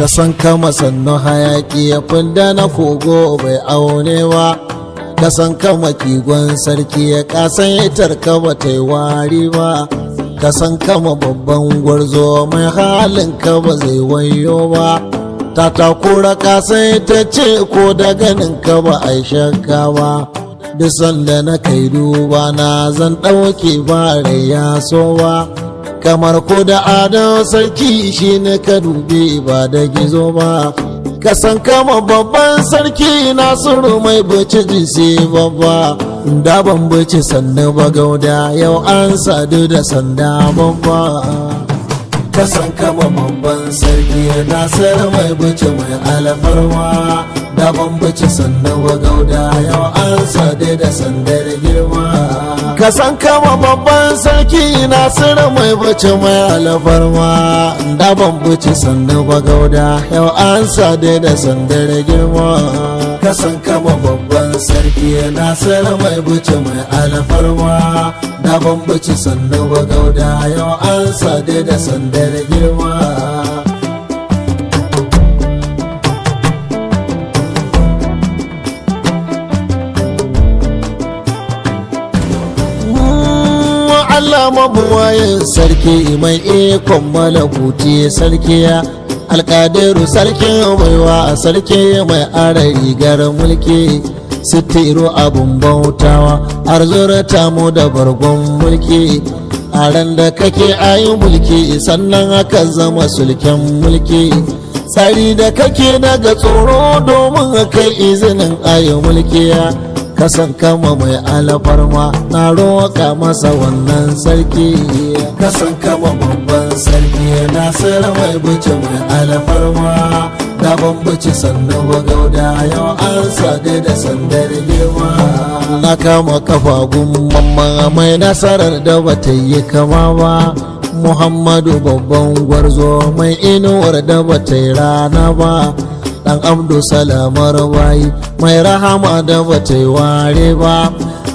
Ka san kama sannu hayaki ya fidda na kogo bai aune ba. Ka san kama kigon sarki ya kasan itar ka ba ta yi wari ba. Ka san kama babban gwarzo mai halin ka ba zai wayo ba. Ta takura ka sai ta ce ko da ganin ka ba a shakka ba. Duk sanda na kai duba na zan ɗauke ba rai ya so ba. Kamar ko da adon sarki shi ne ka dube ba da gizo ba. Ka san kama babban sarki Nasiru mai bace jisi babba. Da ban bace sannu ba gauda, yau an sadu da sanda babba. Ka san kama babban sarki Nasiru mai bace mai alfarma. Da ban bace sannu ba gauda, yau an sadu da sandar girma. Ka san kama babban sarki Nasiru mai bace mai alfarma. Da ban bace sannu ba gauda, yau an sadu da sandar girma. Ka san kama babban sarki Nasiru mai bace mai alfarma. Da ban bace sannu ba gauda, yau an sadu da sandar girma. Allah mabuwayin sarki mai ikon malakuti sarkiya, alƙadiru sarkin baiwa, sarki mai ara rigar mulki, sitiru abun bautawa, arzurta mu da bargon mulki. A ran da kake ayi mulki, sannan aka zama sulken mulki. Tsari da kake daga tsoro domin kai izinin ayi mulkiya. Kasan kama mai alfarma, na roƙa masa wannan sarki. Kasan kama babban sarki Nasiru mai buce mai alfarma. Da ban buce sannu ba gauda, yau an sadu da sandar girma. Na kama kafa mamman mai nasarar da bata yi kama ba, Muhammadu babban gwarzo mai inuwar da bata yi rana ba, dan Abdu salamar bayi mai rahama da bata yi ware ba.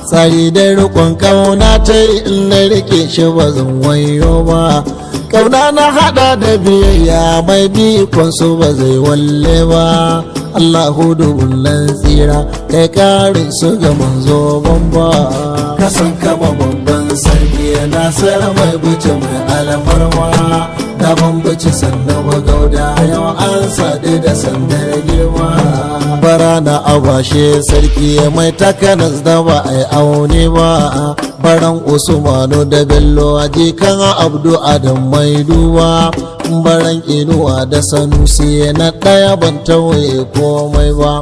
Tsari da rikon kauna ta yi, in na rike shi ba zan wayo ba. Kauna na hada da biyayya, mai bikon su ba zai walle ba. Allahu dubullan tsira kai karin su ga manzo bamba. Kasan kama babban sarki Nasiru mai buce mai alfarma. Da ban buce sannu ba gauda, yau an sadu da sandar girma. Bara na abashe sarki mai takanas da ba a yi aune ba, baran Usmanu da Bello jikan Abdu Adam mai duba, baran Inuwa da Sanusi na ɗaya ban tawaye komai ba,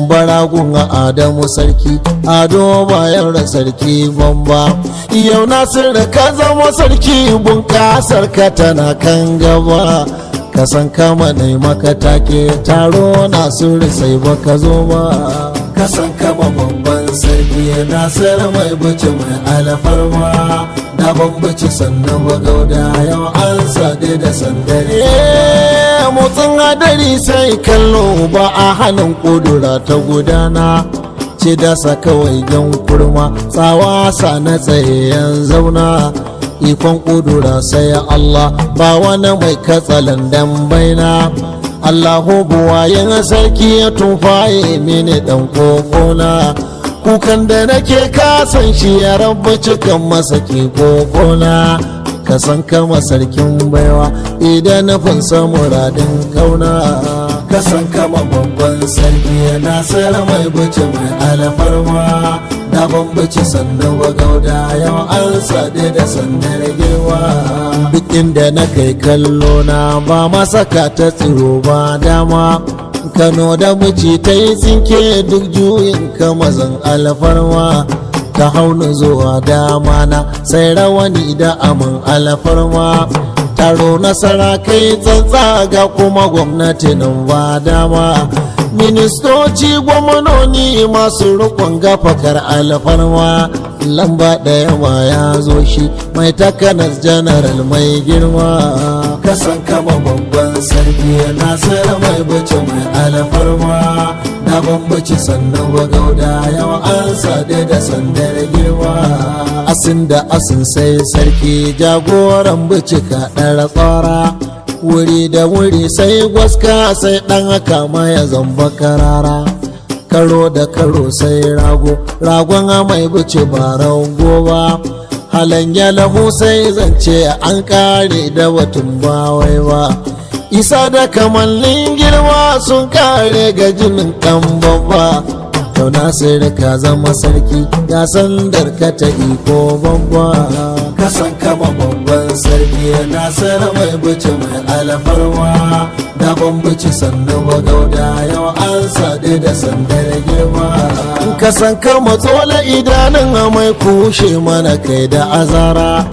baragun Adamu sarki Ado bayan sarki bamba. Yau Nasiru ka zama sarki, bunƙasar ka tana kan gaba. Ka san kama nai maka take taro, Nasiru sai baka zo ba. Ka san kama babban sarki Nasiru mai buce mai alfarma. Da ban buce sannu ba gauda, yau an sadu da sandare. Motsin hadari sai kallo ba a hannun kudura ta gudana. Ce dasa kawai yan kurma tsawa sa na tsaye zauna. Ikon kudura sai Allah, ba wani mai katsalandan baina. Allahu buwayen sarki ya tufaye mini dan kokona. Kukan da nake kasan shi ya rabu, cikan masa ke kokona. Ka san kama sarkin baiwa idan nufin muradin kauna. Ka san kama babban sarki Nasiru mai buce mai alfarma. Da ban buce sannu ba gauda, yau an sadu da sandar girma. Duk inda na kai kallo na ba masaka ta tsiro ba dama. Kano da muci ta yi tsinke duk juyin kamazan alfarma. Ta haunu zuwa dama na sai rawani da aman alfarma. Taro nasara kai tsantsa ga kuma gwamnati nan ba dama. Ministoci, gwamnoni masu rikon gafakar alfarma. Lamba ɗaya ma ya zo shi mai takanas janaral mai girma. Kasan kama babban sarki Nasiru mai bace mai alfarma. Da ban bace sannu ba gauda, yau an sadu da sandar girma. Asin da asin sai sarki jagoran bicika ɗara tsara. Wuri da wuri sai gwaska, sai ɗan haka ma ya zamba karara. Karo da karo sai rago, ragon mai buce ba rago ba. Halan lahu sai zance an kare da batun bawai ba. Isa da kamannin girma sun kare ga jinin kan babba. Yau Nasiru ka zama sarki, ga sandar ka ta iko babba. Kasan kama babban sarki, Nasiru mai buce mai alfarma. Da ban buce sannu ba gauda, yau an sadu da sandar girma. Kasan kama tsola idanun mai kushe mana kai da azara.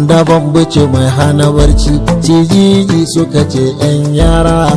Da ban buce mai hana barci, cijiji suka ce 'yan yara.